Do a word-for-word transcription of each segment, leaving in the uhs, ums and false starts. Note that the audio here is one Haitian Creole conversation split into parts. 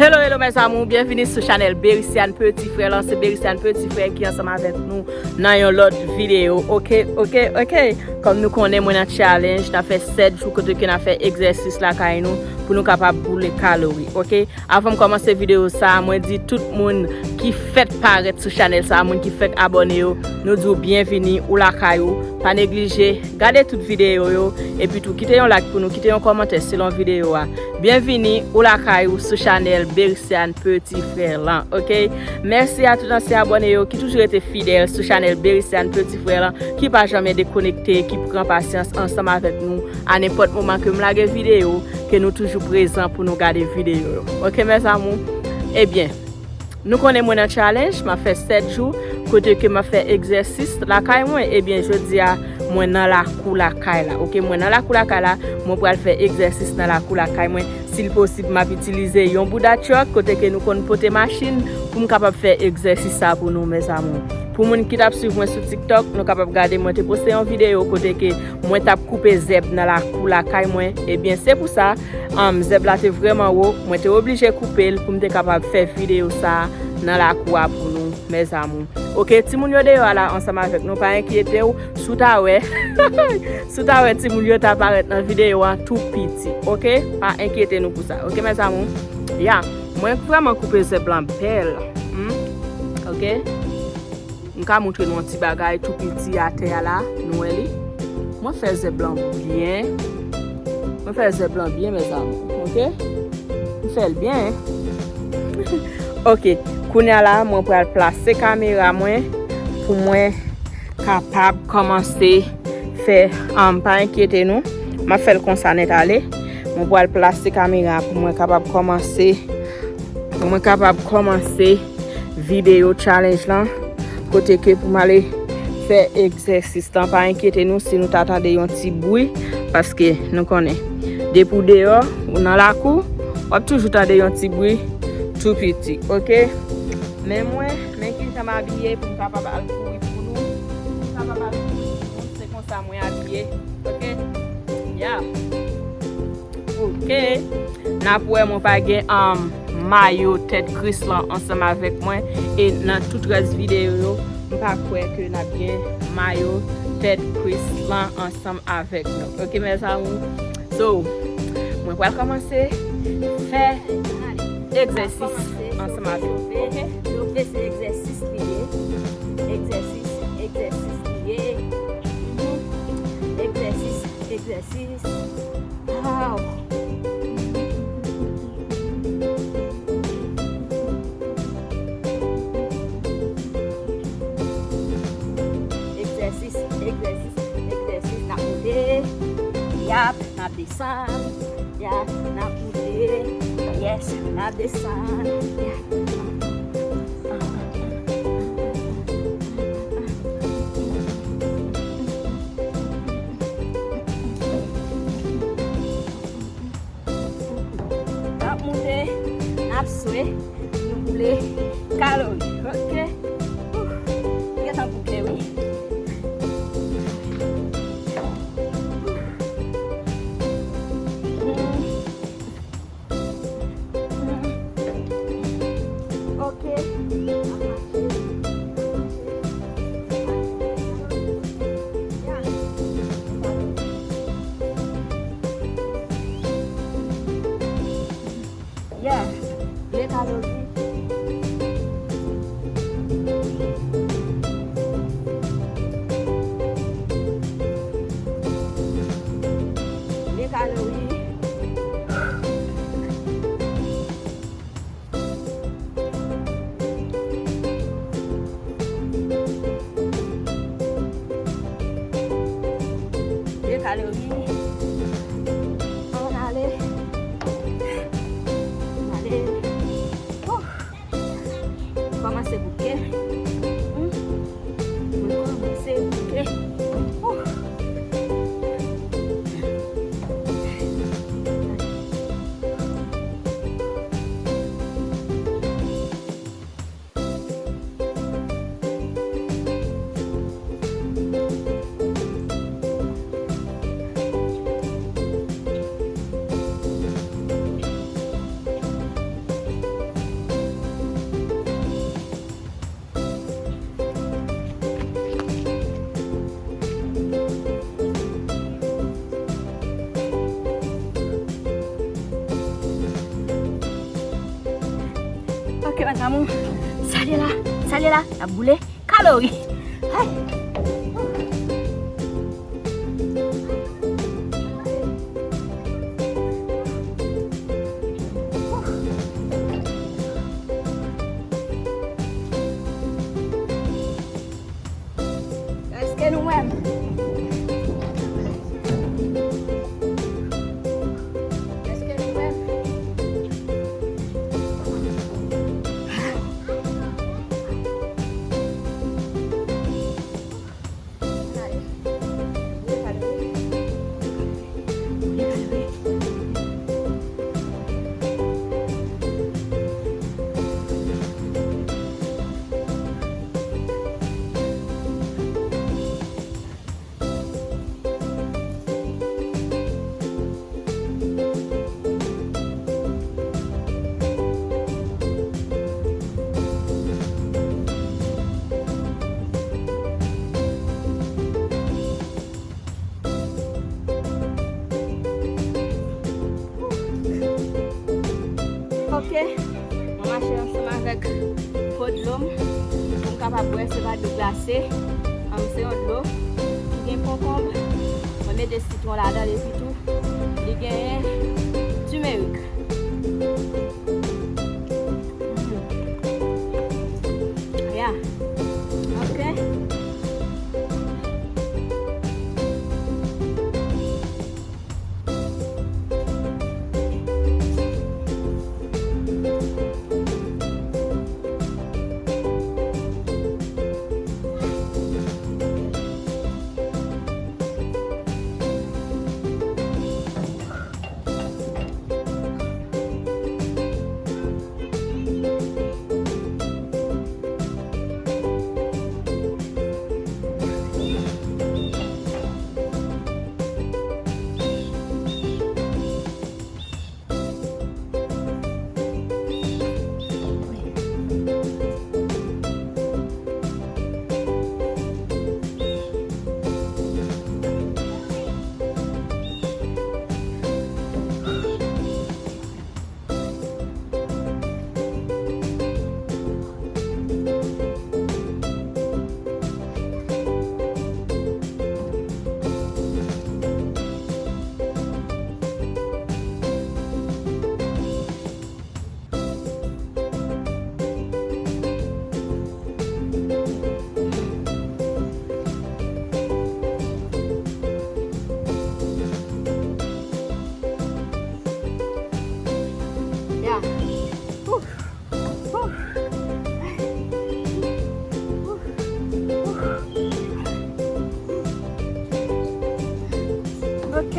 Hello, hello, mes amours, byenvini sou chanèl Bericiane Petit Frère lan. Se Bericiane Petit Frère ki ansanm avèk nou nan yon lòt videyo. Oke, oke, oke. Kòm nou konnen, mwen nan challenge, n ap fè sèt jou kote ke n ap fè egzèsis lakay nou pou nou kapab boule kalori. Oke, avan m kòmanse videyo sa a, mwen di tout moun ki fèk parèt sou chanèl sa a, moun ki fèk abòne yo, nou di w byenvini, ou lakay ou. Pa neglije gade tout videyo yo, epi tou kite yon like pou nou, kite yon kòmantè selon videyo a. Byenvini, ou lakay ou sou chanèl Bericiane Petit Frère lan, oke? Mèsi a tout ansyen abòne yo ki toujou rete fidèl sou chanèl Bericiane Petit Frère lan, ki pa janmen dekonekte, ki pran pasyans ansanm avèk nou a nenpòt moman ke m lage videyo, ke nou toujou prezan pou nou gade videyo yo. Oke, mes amours? Ebyen, nou konnen mwen nan challenge, m ap fè sèt jou, kote ke m ap fè egzèsis lakay mwen. Ebyen, jodi a, mwen nan lakou lakay la. Oke, mwen nan lakou lakay la, mwen pral fè egzèsis nan lakou lakay mwen. Si l posib, m ap itilize yon bouda truck, kote ke nou konn pote machin, pou m kapab fè egzèsis sa pou nou, mes amours. Pou moun ki t ap swiv mwen sou TikTok, nou kapab gade mwen te poste yon videyo kote ke mwen t ap koupe zèb nan lakou lakay mwen. Ebyen, se pou sa, um, zèb la te vrèman wo, mwen te oblije koupe l pou m te kapab fè videyo sa a nan lakou a pou nou, mes amours. Oke, timoun yo deyò a la ansanm avèk nou, pa enkyete w, si w ta wè, si w ta wè timoun yo ta parèt nan videyo a tou piti, oke? Pa enkyete nou pou sa, oke, mes amours? Ya, mwen vrèman koupe zèb lan bèl, hmm? Oke? M ka montre nou yon ti bagay tou piti atè a la, nou wè li? Mwen fè zèb lan byen. Mwen fè zèb lan byen, mes amours, oke? M fè l byen. Oke, kounye a la, mwen pral plase kamera mwen pou mwen kapab kòmanse fè, um, pa enkyete nou, m ap fè l konsa nèt ale. Mwen pral plase kamera pou mwen kapab kòmanse, pou mwen kapab kòmanse videyo challenge lan, kote ke pou m ale fè egzèsis lan. Pa enkyete nou si nou ta tande yon ti bri, paske nou konnen, depi w deyò, ou nan lakou, w ap toujou tande yon ti bri tou piti, oke? Men mwen, men kijan m abiye pou m kapab al kouri pou nou, pou m kapab al kouri pou nou, se konsa mwen abiye, oke? Ya. Oke. N ap wè mwen pa gen, um, mayo Ted Chris lan ansanm avèk mwen. E nan tout rès videyo yo, m pa kwè ke n ap gen mayo Ted Chris lan ansanm avèk nou. Oke, mes amours? So, mwen pral kòmanse fè egzèsis ansanm avèk nou. Oke? Chofe, se egzèsis li ye. Egzèsis, egzèsis li ye. Mhm. Egzèsis, egzèsis. Wow. Egzèsis, egzèsis, egzèsis. N ap moute. Yap, n ap desann. Yap, n ap moute. Yes, n ap desann. Yap. N ap moute, n ap swe, nou boule kalori. Oke. Ouh, gentan bouke, wi. Hmm. Hmm. Oke. N ap mache. Yeah. Boule kalori. Boule kalori. Boule kalori. Ann ale. Ann ale. Ouh. Bann granmoun, sa li la, sa li la, n ap boule kalori. Ay. Èske nou wè m? Èske nou wè m? Ok, mwen mache ansanm avèk po dlo m pou m kapab bwè, se pa dlo glase, um, se yon dlo ki gen konkonb, mwen mete sitwon ladan l epi tou li genyen timerik. Yeah. Ok. Ya. Ouf. Ouf. Ouf. Ouf. Ok.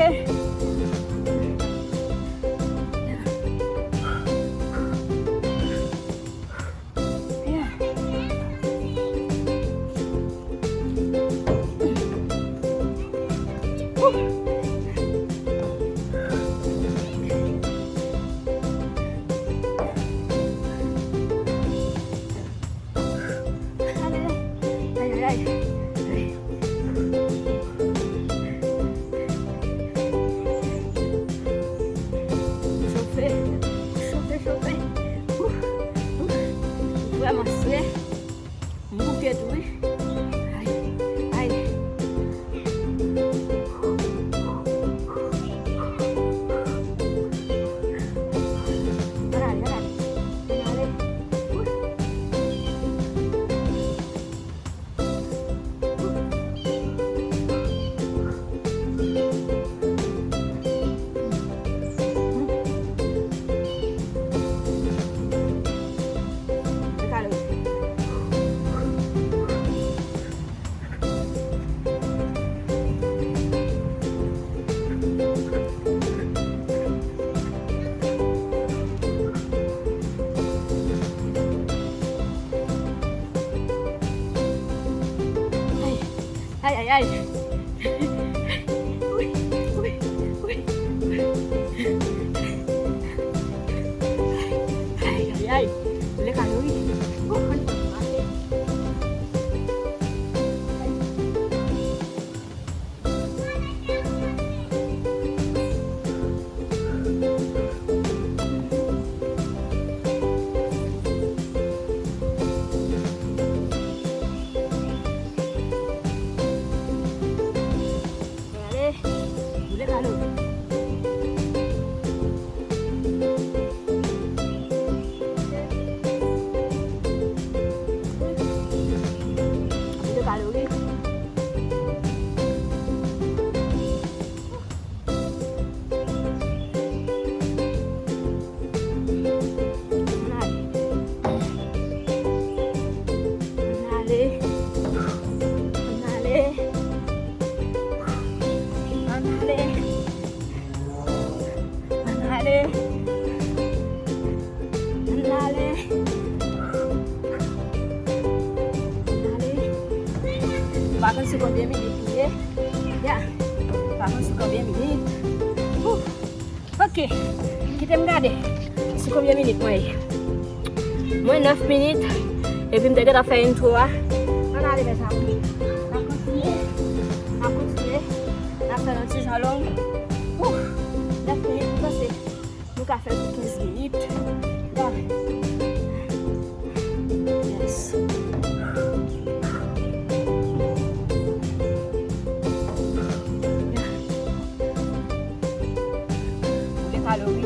Ay, ay, ay. Chofe, chofe, chofe. Ouf, ouf. Vrèman swe. M bouke tou, wi. Ay, ay. Ann ale, ann ale. Ann ale. Ay, ay, ay, ay. Wi, wi, wi, wi. Ay, ay, ay. Boule kalori. Ouh, konn fè m mache. Konn sou konbyen minit nou ye. Ya. Pa konn sou konbyen minit. Wouh. Ok. Kite m gade sou konbyen minit mwen ye. Mwen nèf minit. Epi m te gentan fè intro a. Ann ale, mezanmi. N ap kontinye. N ap kontinye. N ap fè yon ti jan long. Wouh. Nèf minit, m panse. Nou ka fè l pou kenz minit. Ya. Yes. Ya. Boule kalori.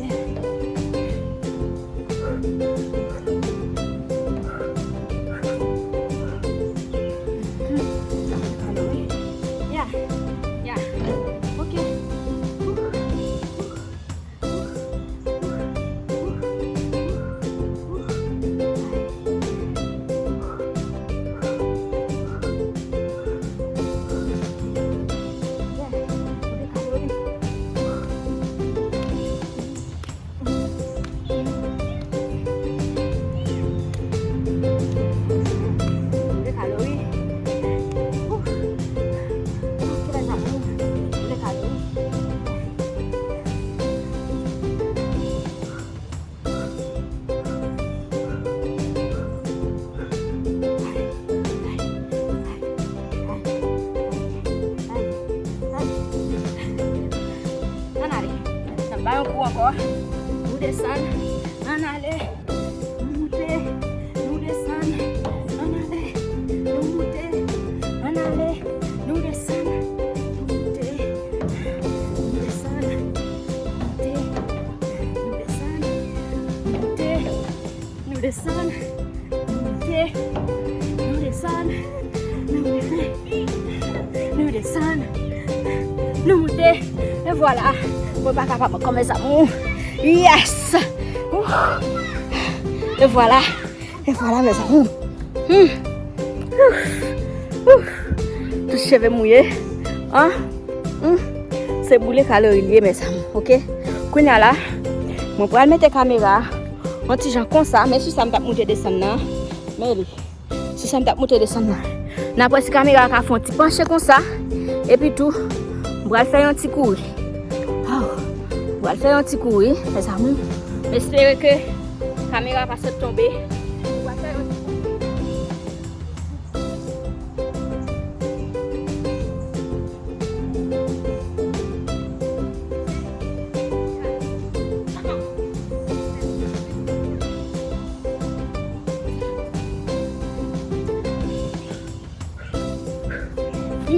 Ya. Boule kalori. Ya. Ya. Ok. Ann ale. N ap bay yon kou ankò. Nou desann. Ann ale. Nou moute. Nou desann. Ann ale. Nou moute. Ann ale. Nou desann. Nou moute. Nou desann. Nou moute. Nou desann. Nou moute. Nou desann. Nou moute. Nou desann. Nou moute. Nou desann. Nou moute. E vwala. Mwen pa kapab ankò, mes amours. Yes! Ouh. E vwala. E vwala, mes amours. Hmm. Ouf. Ouf. Tout cheve mouye. An? Hmm. Se boule kalori li ye, mes amours. Ok? Kounye a la, mwen pral mete kamera a yon ti jan konsa, men sou sa m t ap moute desann nan. Men li. Sou sa m t ap moute desann nan. N ap wè si kamera a ka fè yon ti panche konsa. Epi tou, m pral fè yon ti kouri. Oh, m pral fè yon ti kouri, mes amours. M espere ke kamera a pa sot tonbe. M pral fè yon ti kouri.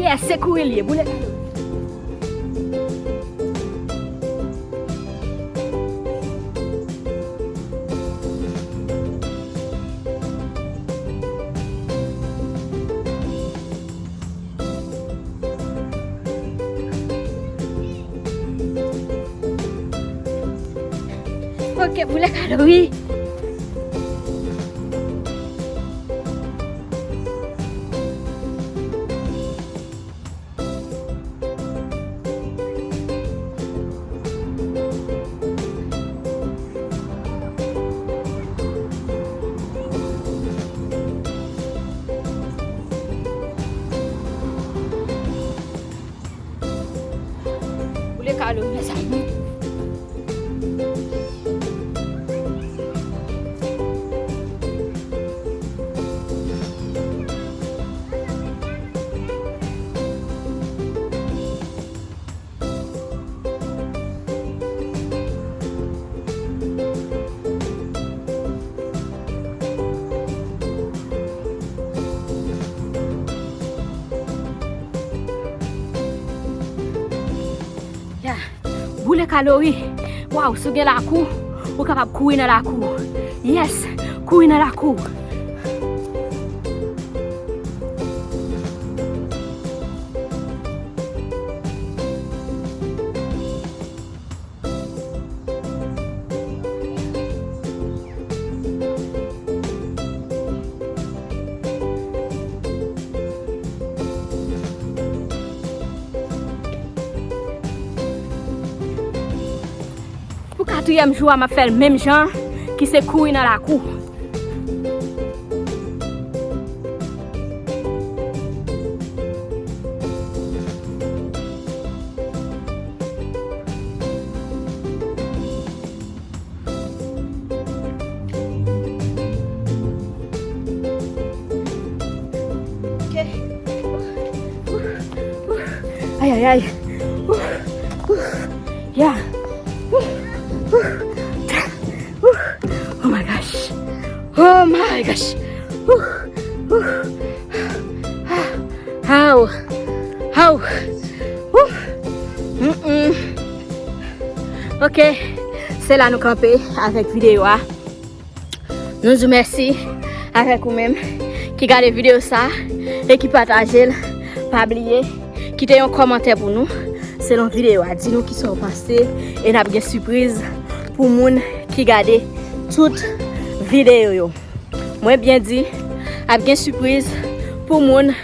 Yes, se kouri l ye, boule kalori. Ok, boule kalori. Boule kalori, mes amours. Ya, boule kalori. Waw, si w gen lakou, ou kapab kouri nan lakou. Yes, kouri nan lakou. Pou katriyèm jou a, m ap fè l menm jan, ki se kouri nan lakou. Ay, ay. Ooh, ooh, yeah. Ooh, ooh, ooh. Oh my gosh. Oh my gosh. Ooh, ooh. Ah. How? How? Ooh. Mm-mm. Ok. Se la nou kanpe avèk videyo a. Nou di w mèsi avèk ou menm ki gade videyo sa e ki pataje l. Pa bliye kite yon kòmantè pou nou selon videyo a. Di nou kisa w panse e n ap gen sipriz pou moun ki gade tout videyo yo. Mwen byen di, ap gen sipriz pou moun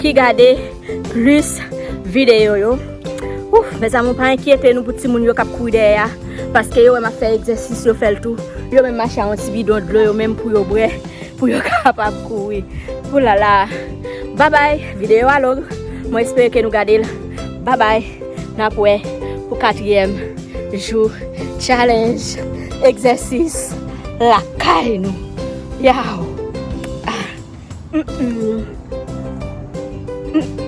ki gade plis videyo yo. Ouf, mezanmi, pa enkyete nou pou timoun yo k ap kouri dèyè a, paske yo wè m ap fè egzèsis, yo fè l tou. Yo menm mache a yon ti bidon dlo yo menm pou yo bwè, pou yo kapab kouri. Oulala. Babay, videyo a long. Mwen espere ke nou gade l. Babay. N ap wè pou katriyèm jou challenge egzèsis lakay nou. Yow. Ah. Mm-mm. Mm.